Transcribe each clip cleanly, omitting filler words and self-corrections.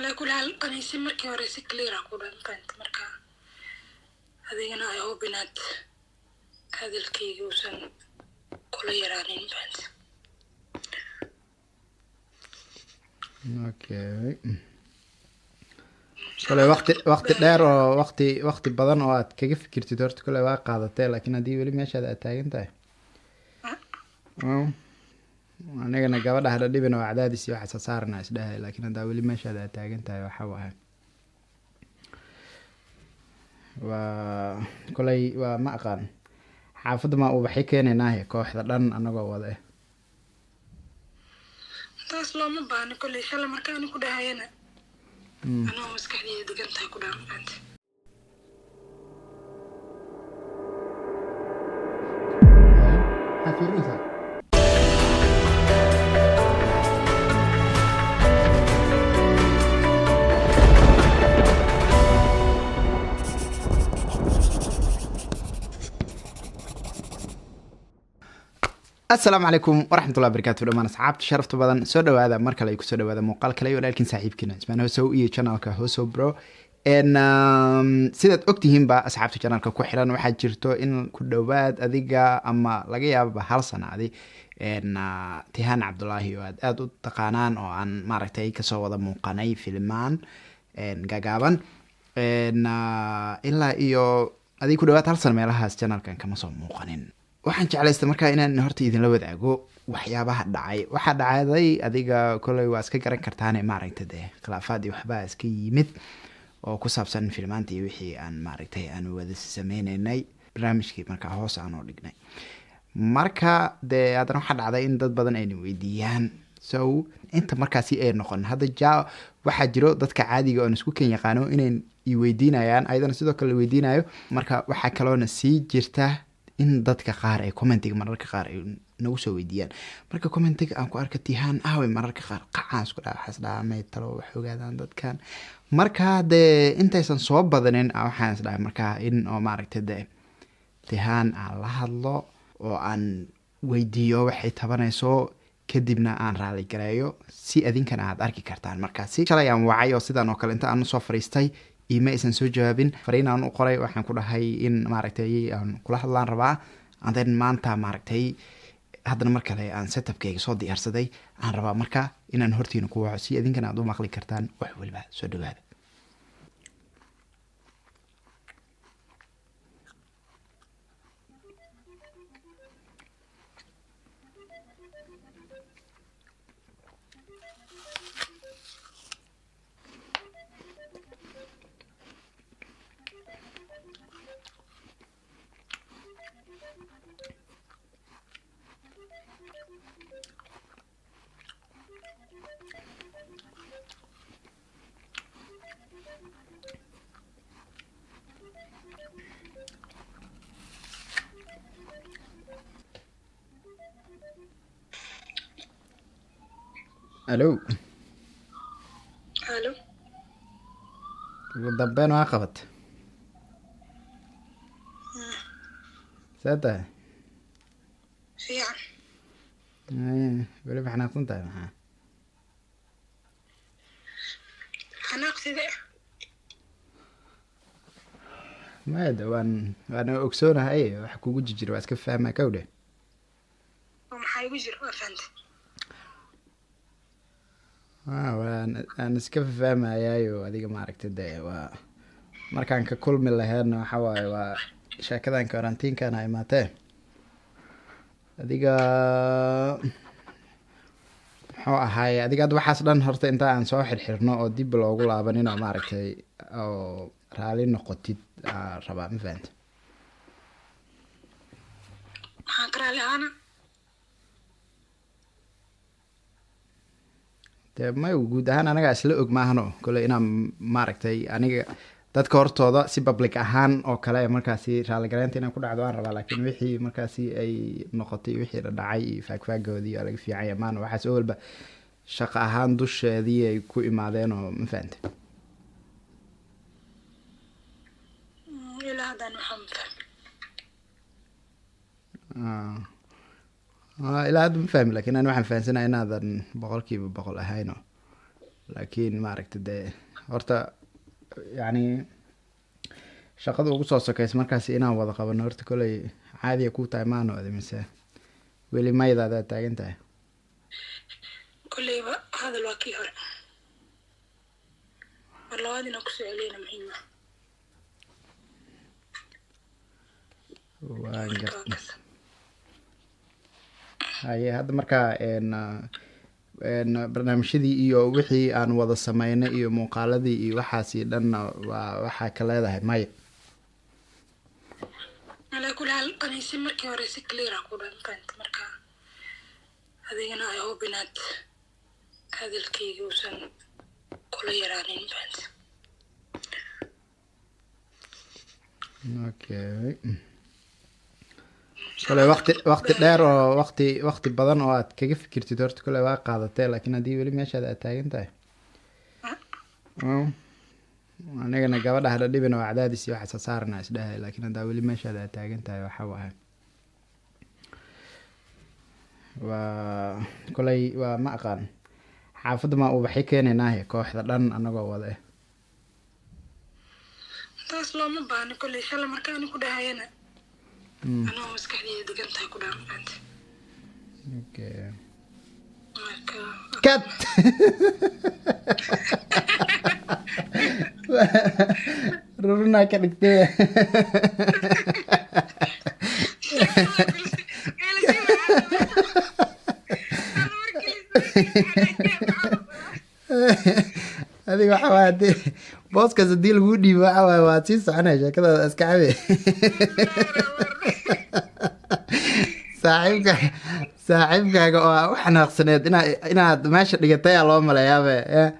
Calaa kulli xaal, qaniisi markii hore si clear ah ku dhan fahanta. Marka adigana I hope inaad hadalkayga uusan kula yaraanin, fahanta. Okay, kole waqti dheer oo waqti badan oo aad kaga fikirtid horta kole waa qaadatee, laakiin haddii weli meeshaada aad taagan tahay, well, anigana gabadha hadha dhibin oo cadaadis iyo waxaasa saarana isdhahay, laakiin haddaa weli meeshaada aad taagan tahay, waxa waaye waa koley waa ma aqaan xaafadda ma ubaxi keenaynaahe kooxda dhan anagoo wada eh. Taas looma baahno. Kolley shalay marka ani ku dhahayana anoo maskaxdeyda degan tahay ku dhahan, fahanta. Maxaad fiirinaysaa? Asalaamu calaykum waraxmatullahi wabarakaatu dhamaan asxaabta sharafta badan, soo dhawaada mar kale ay kusoo dhawaada muuqaal kale iyo walaalkiin saaxiibkiina Cismaan Hosow iyo channelka Hosow Bro. Sidaad ogtihiinba asxaabta channelka ku xiran, waxaa jirto in ku dhowaad adiga ama laga yaababa hal sana adi Tihaan Cabdulaahi oo aad aada u taqaanaan oo aan maaragtay kasoo wada muuqanay filmaan gagaaban, ilaa iyo adiga ku dhawaad hal sana meelahaas channelkan kama soo muuqanin. Waxaan jeclaystay markaa inaan horta idinla wadaago waxyaabaha dhacay. Waxaa dhacday adiga koley waa iska garan kartaane, maaragtay dee khilaafaad iyo waxbaa iska yimid oo ku saabsan filmaanta iyo wixii aan maaragtay aan wada sameyneynay, barnaamijkii markaa hoos aan oo dhignay. Marka dee haddana waxaa dhacday in dad badan ayna weydiiyaan. So inta markaasi ay noqon hadda ja waxaa jiro dadka caadiga oon isku ken yaqaano inay i weydiinayaan, ayadana sidoo kale la weydiinayo. Marka waxaa kaloona sii jirta in dadka qaar ay commentiga mararka qaar ay nagu soo weydiiyaan. Marka commentiga aan ku arka "Tihaan aaway", mararka qaar qacaan isku dhaa, waxaas dhahaa may talo wax ogaadaan dadkan. Marka dee intaysan soo badanin waxaan is dhahay markaa in oo maaragtay dee Tihaan aan la hadlo oo aan weydiiyo waxay tabanayso, kadibna aan raali gareeyo si adinkana aad arki kartaan. Markaasi shalay aan wacay oo sidan oo kale inta aan usoo fariistay ima aysan soo jawaabin. Fariin aan u qoray, waxaan ku dhahay in maaragtay aan kula hadlaan rabaa, and then maanta maaragtay haddana mar kale aan setupkayga soo diyaarsaday, aan rabaa marka inaan hortiina ku waco si idinkana aad u maqli kartaan wax waliba. Soo dhawaada. Alo. Halo. Ugu dambeyn waa qabat. See tahay? Fiican. Weli ma xanaaqsan tahay maxaa? Xanaaq sidee? Maya de waan ogsoonahay waxa kugu jijira, waa iska fahmaa kawdhe. Oo maxaa igu jira? Waa fahantay. Waan aan iska fahmayaayo adiga maaragtay dee waa markaan ka kulmi laheedna waxa waaye waa sheekadan karantiinkan ha imaatee. Adiga muxuu ahaay, adiga hadda waxaas dhan horta inta aan soo xirxirno oo dib loogu laabanin oo maaragtay oo raali noqotid aa rabaa, ma fahanta? Maxaan ka raali ahaana? Dee may guud ahaan anagaa isla og maahano kole inaan maaragtay aniga dadka hortooda si public ahaan oo kale markaasi raaligareynta inaan ku dhacdo waan rabaa, laakiin wixii markaasi ay noqotay, wixii dhadhacay iyo faagfaagoodii waa laga fiican yahay maana waxaas oo walba shaqo ahaan dusheedii ay ku imaadeen oo ma fahantay? Ilaa haddaan waxaa ma fahmin. Ilaa hadda ma fahmi, lakin ani waxaan fahansanahay inaadan 100% ahayn oo Laakiin maaragta dee horta yani shaqada ugu soo sokeysa markaas inaan wada qabano horta koley caadiya ku tahay, maano adi mise weli mayda adaa taagan tahay? Kolleyba hadal waa kii hore, mar labaad inaan kusoo celiyana muhiim ah. Waan Marka gartay. Waa kas. Haye, hadda markaa n barnaamijyadii iyo wixii aan wada sameynay iyo muuqaaladii iyo waxaasi dhanna waa waxaa ka leedahay maya? Alaa kulli xaal, qaniisi markii hore si clear ah ku dhan fahant. Marka adigana I hope inaad hadalkayga uusan kula yaraanin, fahant. Okay, kole waqti dheer oo waqti badan oo aad kaga fikirtid horta kole waa qaadatee, laakiin haddii weli meeshaada aad taagan tahay, anigana gabadha hadha dhibin oo cadaadis iyo waxaasa saarana isdhahay, laakiin haddaa weli meeshaada aad taagan tahay, waxa waaye waa koley waa ma aqaan xaafadda ma ubaxi keenaynaahe kooxda dhan anagoo wada eh. Taas looma baahno. Kolley shalay marka ani ku dhahayana anoo maskaxdeyda degan tahay ku dhahan, fahant. Okay. Marka Cut. Rurunaa ka dhigtay. Adiga waxa waay hadii booskaas hadii laguu dhiibo, waxa waay waad sii soconaya sheekadaada iska cabe. Saaxiibka saaxiibkaaga oo aa u xanaaqsaneed inaad meesha dhigatay aa loo maleeyaabe, eh.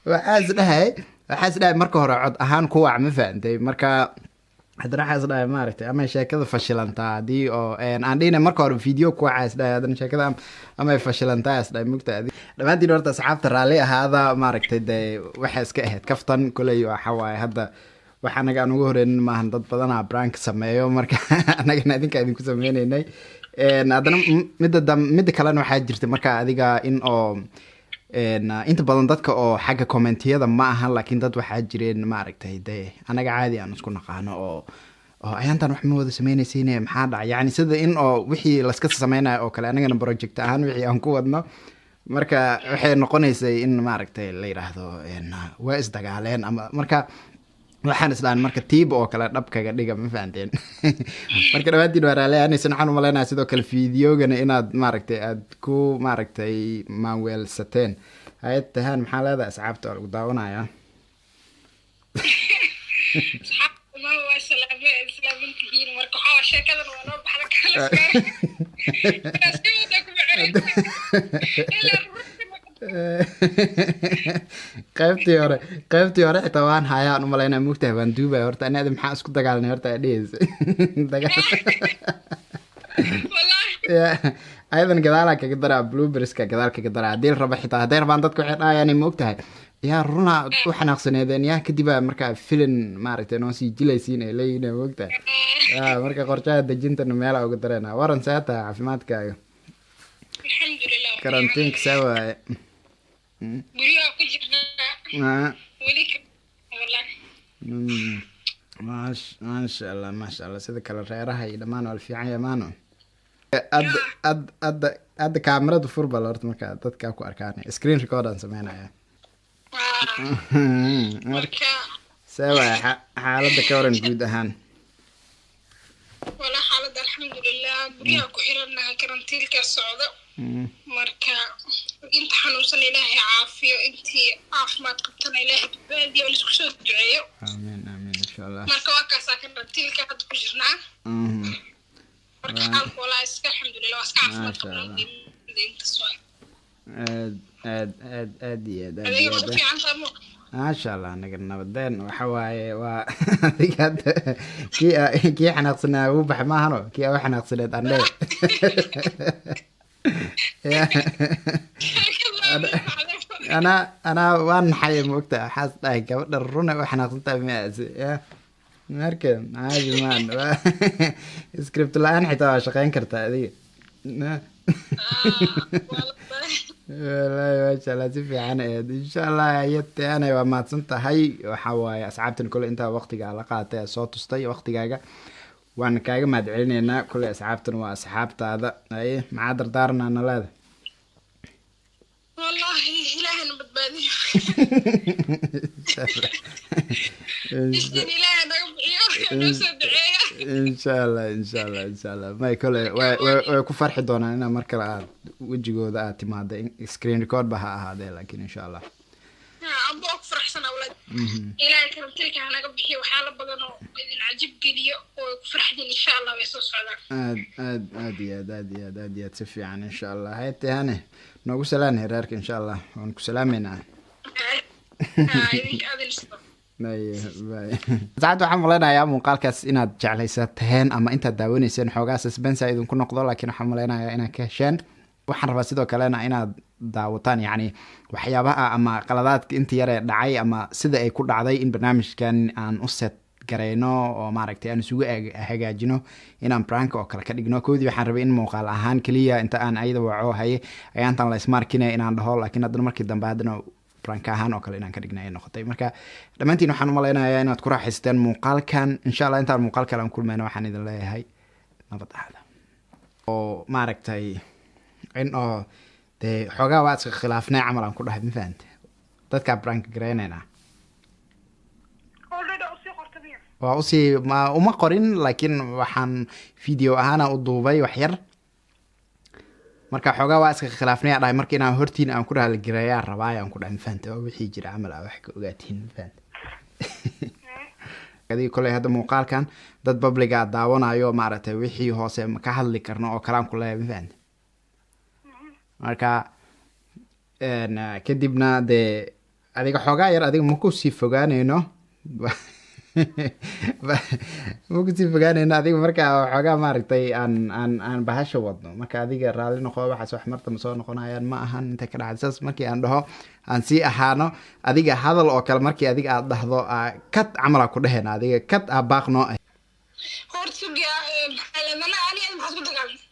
Waxaa is dhahay marka hore cod ahaan ku wac, ma fahantay? Marka haddana waxaa is dhahay maaragtay ama sheekada fashilantaa haddii oo aan dhihina marka hore video ku wacaa is dhahay, haddana sheekada amay fashilantaa is dhahay mugta. Dhammaantiin horta asxaabta raalli ahaada, maaragtay dee waxay iska ahayd kaftan. Koley waxa waaye hadda wax anaga aan ugu horeynin maahan, dad badanaa prank sameeyo, marka anagana idinka idinku sameyneynay. Haddana midda kalena waxaa jirta marka adiga in oo inta badan dadka oo xagga commentiyada ma ahan, laakiin dad waxaa jireen maaragtay dee anaga caadi aan isku naqaano oo ayaantan wax ma wada sameynaysiine, maxaa dhacay, yani sida in oo wixii laska sameynayo oo kale anagana project ahaan wixii aan ku wadno. Marka waxay noqonaysay in maaragtay la yidhaahdo waa isdagaaleen ama marka waxaan isdhahan marka tiiba oo kale dhabkaga dhiga, ma fahanteen? Marka dhammaantiin waa raalli aanaysan. Waxaan umaleynaya sidoo kale fideogana inaad maaragtay aad ku maaragtay maanweelsateen. Hayad tahaan, maxaa leedahay asxaabta oo lagu daawanaya? Ma waa salaame islaamantihiin. Marka waxaa sheekadan waa noo baxda kala ilaa. Qaybtii hore xitaa waan hayaan umaleynaya, mugtahay, waan duubaya horta ani adi maxaa isku dagaalanay horta aa dhehaysa dagaal. Wallahi. Ya, ayadan gadaalaa kaga daraa, blueberryska gadaal kaga daraa haddii la rabo. Xitaa hadday rabaan dadka waxay dhahayaan, ma ogtahay, yaa runaa u xanaaqsaneedeen yaa kadibaa markaa filin maaragtay noo sii jilaysiin ay leeyihiin, ma ogtahay? Ya, marka qorshaha dejintana meelaa uga dareena. Waran, see tahay caafimaadkaaga? Alxamdulilah. Karantiinka see waaye? Guryaha ku jirnaa. Weli wallahi. Maasha allah, maasha allah. Sida kale reeraha iyo dhammaan waa la fiican yahay maano. Ad hadda hadda kaamirada fur bal horta marka dadkaa ku arkaan, screen record aan sameynaya. Marka marka see waay xaaladda ka waran guud ahaan? Walaa xaaladda alxamdulilah, guryaha ku xirannahay, karantiilka socda. Marka inta xanuunsan ilaahay caafiyo, intii caafimaad qabtana ilaahay badbaadiyo, oo laisku soo duceeyo. Amiin, amiin, insha allah. Marka waa kaasaa karantiilka hadda ku jirnaa. Marka xaalku walaa iska alxamdulilah, waa iska caafimaad Maasha qabnaa. Allah. Intaas waay. Aad aad aad aad iyo aad aad Adiga iyo ma ku aad. fiican tahay mo? Maasha allah, anaga nabadeen. Waxa waaye waa adiga hadda kii xanaaqsanaa uu baxay maahano, kii aa u xanaaqsaneed andhe. Ya. Anaa waa naxay, maogta, waxaas dhahay gabadha runa u xanaaqsan tahay miyaase ya. Marka caadi maan, script la-aan xitaa waa shaqeyn kartaa adiga. Wallaahi maasha Allah, si fiican eed. Insha Allah ayatana waa mahadsan tahay. Waxa waaye asxaabtan kole intaa waqtiga la qaatay, aad soo tustay waqtigaaga, waan kaaga mahad celineynaa. Kole asxaabtan waa asxaabtaada. Aye, maxaa dardaarnaa naleeda? Wallahi Ilaahana badbaadiyo, isnin Ilaaha naga bixiyo, noo soo duceeya. Insha Allah, insha Allah, insha Allah. May kole way ku farxi doonaan inaa mar kale aad wejigooda aad timaada, screen record ba ha ahaadee, laakiin insha Allah. Amba oo ku faraxsan awlaad. Ilaahay karantiilka hanaga bixiyo, waxyaala badan oo idin cajib geliyo oo ku farxdin insha Allah way soo socdaan. Aad aad aad iyo aad, aad iyo aad, aad iyo aad, si fiican insha Allah. Hayatehane noogu salaan hereerka insha Allah, waan ku salaameynaa. Idinka adin. Saacad waxaan malaynayaa muuqaalkaas inaad jeclaysateen ama intaad daawanayseen xoogaa suspense idinku noqdo, laakiin waxaan malaynayaa inaad ka hesheen. Waxaan rabaa sidoo kalena inaad daawataan yacni waxyaabaha ama qaladaadka inta yaree dhacay ama sida ay ku dhacday in barnaamijkan aan u set garayno oo maaragtay aan isugu hagaajino inaan prank oo kale ka dhigno. Koodii waxaan rabay in muuqaal ahaan keliya inta aan ayada waco, haye ayaantan la ismaarkinaya inaan dhaho, laakiin haddana markii dambe haddana prank ahaan oo kale inaan ka dhigna ay noqotay. Marka dhammaantiin waxaan umalaynayaa inaad ku raaxaysteen muuqaalkan. Insha Allah intaan muuqaal kale aan kulmayno, waxaan idin leeyahay nabad ahda oo maaragtay in oo dee xoogaa waa iska khilaafnay camal aan ku dhahay, ma fahante? Dadkaa prank garaynayna. Already usii qorta miya? Waa usii ma uma qorin, laakiin waxaan video ahaana u duubay wax yar. Marka xoogaa waa iska khilaafnay aan dhahay, marka inaan hortiin aan ku raaligareeyaa rabaay aan ku dhahay, ma fahante? Waa wixii jira camal aa wax ka ogaatiin, ma fahante? Adiga koley hadda muuqaalkan dad public-ga daawanayo, maaragtay, wixii hoose ma ka hadli karno oo kale aan ku leeyahay, ma fahante? Marka kadibna dee adiga xoogaa yar adiga maku sii fogaaneyno, ma kusii fogaaneyno adiga. Marka xoogaa maaragtay aan bahasha wadno, marka adiga raalli noqo, waxaas wax martama soo noqonayaan ma ahan. Inta ka dhacday saas markii aan dhaho aan sii ahaano adiga hadal oo kale, markii adiga aad dhahdo cut camal aa ku dhehena, adiga cut aa baaq noo ah. Horta sugiya, maxaa leedana ani maxaad ku dagaalnay?